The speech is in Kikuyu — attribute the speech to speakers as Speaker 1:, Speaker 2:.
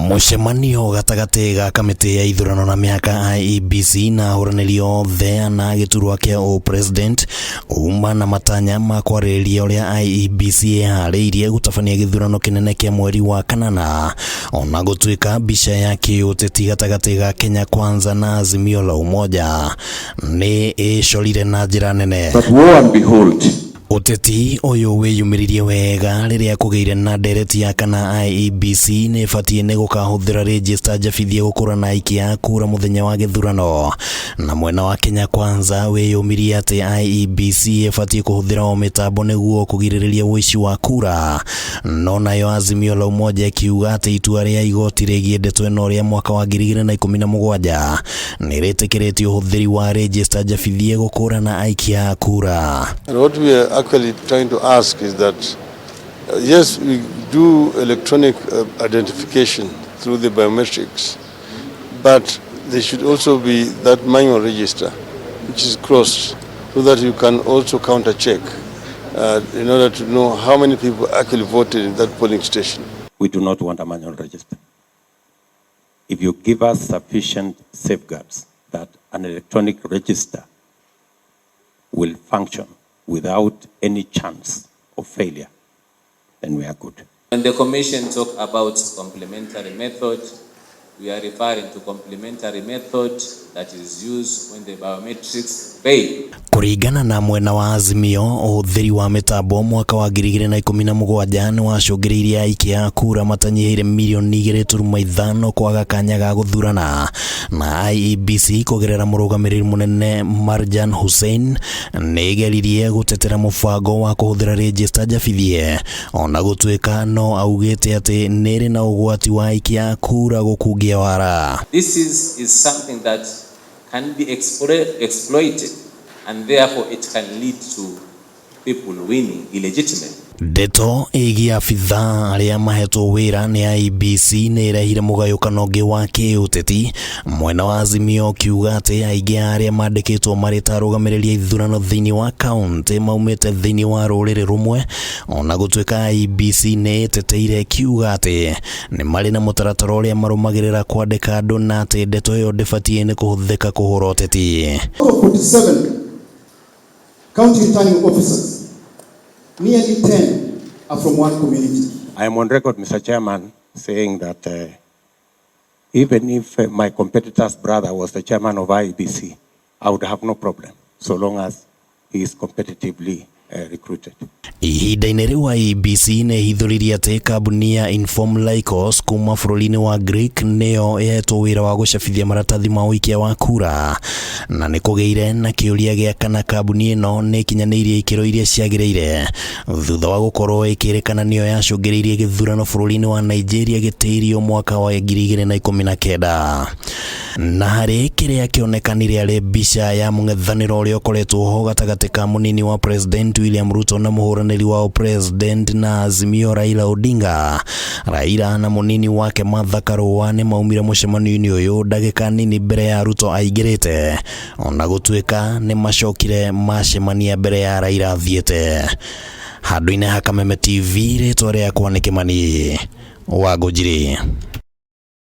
Speaker 1: Mũcemanio gatagatĩ ga kamĩtĩ ya ithurano na mĩhaka IEBC na ahũranĩri othe ana gĩturwa kĩa ũ-president uma na matanya ma kwarĩrĩria ũrĩa IEBC ĩharĩirie gũtabania gĩthurano kĩnene kĩa mweri wa kanana ona gũtuĩka mbica ya kĩũteti gatagatĩ ga Kenya Kwanza na Azimio la Umoja nĩ ĩcorire na njĩra nene.
Speaker 2: But woe and behold,
Speaker 1: Ũteti ũyũ wĩyumĩririe wega rĩrĩa kũgĩire na ndereti ya kana IEBC nĩ ĩbatiĩ nĩ gũkahũthĩra rĩnjĩsta njabithie gũkũrana aikia a kura mũthenya wa gĩthurano. Na mwena wa Kenya Kwanza wĩyũmirie atĩ IEBC ĩbatiĩ kũhũthĩra o mĩtambo nĩguo kũgirĩrĩria ũici wa kura. No nayo Azimio la Umoja ĩkiuga atĩ itua rĩa igoti rĩgiĩ ndeto ĩno rĩa mwaka wa 2017 nĩ rĩtĩkĩrĩtie ũhũthĩri wa rĩnjĩsta njabithie gũkũrana aikia a kura.
Speaker 3: And what we are actually trying to ask is that, yes, we do electronic identification through the biometrics, but there should also be that manual register, which is crossed, so that you can also counter check in order to know how many people actually voted in that polling station.
Speaker 4: We do not want a manual register. If you give us sufficient safeguards that an electronic register will function without any chance of failure, then we are good.
Speaker 5: When the Commission talk about complementary method, we are referring to complementary method that is used when the biometrics fail.
Speaker 1: Kũringana na mwena wa Azimio, ũhũthĩri wa mĩtambo mwaka wa 2017 nĩ wacũngĩrĩirie aikia a kura matanyihĩire mirioni 2.5 kwaga kanya ga gũthurana na IEBC kũgerera mũrũgamĩrĩri mũnene Marjan Hussein nĩ ĩgeririe gũtetera mũbango wa kũhũthĩra rĩnjĩsta njabithie ona gũtuĩka no augĩte atĩ nĩ ĩrĩ na ũgwati wa aikia a kura gũkungia wara.
Speaker 5: This is something that can be exploited, and therefore it can lead to people winning illegitimately.
Speaker 1: Ndeto ĩgiĩ abithaa arĩa mahetwo wĩra nĩ IEBC nĩ ĩrehire mũgayũkano ũngĩ wa kĩũteti mwena wa Azimio ũkiuga atĩ aingĩ a arĩa mandĩkĩtwo marĩ ta arũgamĩrĩri a ithurano thĩinĩ wa kaũntĩ maumĩte thĩinĩ wa rũrĩrĩ rũmwe ona gũtuĩka IEBC nĩ ĩteteire ĩkiuga atĩ nĩ marĩ na mũtaratara ũrĩa marũmagĩrĩra kwandĩka andũ na atĩ ndeto ĩyo ndĩbatiĩ nĩ kũhũthĩka kũhũra ũteti.
Speaker 6: Out of 47 county returning officers, nearly 10 are from one community.
Speaker 4: I am on record, Mr. Chairman, saying that even if my competitor's brother was the chairman of IEBC, I would have no problem, so long as he is competitively recruited.
Speaker 1: Ihinda-inĩ rĩu IEBC nĩ ĩhithũririe atĩ kambuni ya Inform Lycos kuma bũrũri-inĩ wa Greek nĩyo ĩhetwo wĩra wa gũcabithia maratathi ma ũikia wa kura na nĩ kũgĩire na kĩũria gĩa kana kambuni ĩno nĩ ĩkinyanĩirie ikĩro iria ciagĩrĩire thutha wa gũkorwo ĩkĩrĩkana nĩyo yacũngĩrĩirie gĩthurano bũrũri-inĩ wa Nigeria gĩtĩirio mwaka wa 2019. Na harĩ kĩrĩa kĩonekanire arĩ mbica ya mũng'ethanĩro ũrĩa ũkoretwo ho gatagatĩ ka mũnini wa President William Ruto na mũhũranĩri wa President na Azimio Raila Odinga. Raila na mũnini wake Martha Karua nĩ maumire mũcemanio-inĩ ũyũ ndagĩka nini mbere ya Ruto aingĩrĩte ona gũtuĩka nĩ macokire macemania mbere ya Raila athiĩte. Handũ-inĩ ha Kameme TV rĩtwa rĩakwa nĩ Kĩmani wa Ngũnjiri.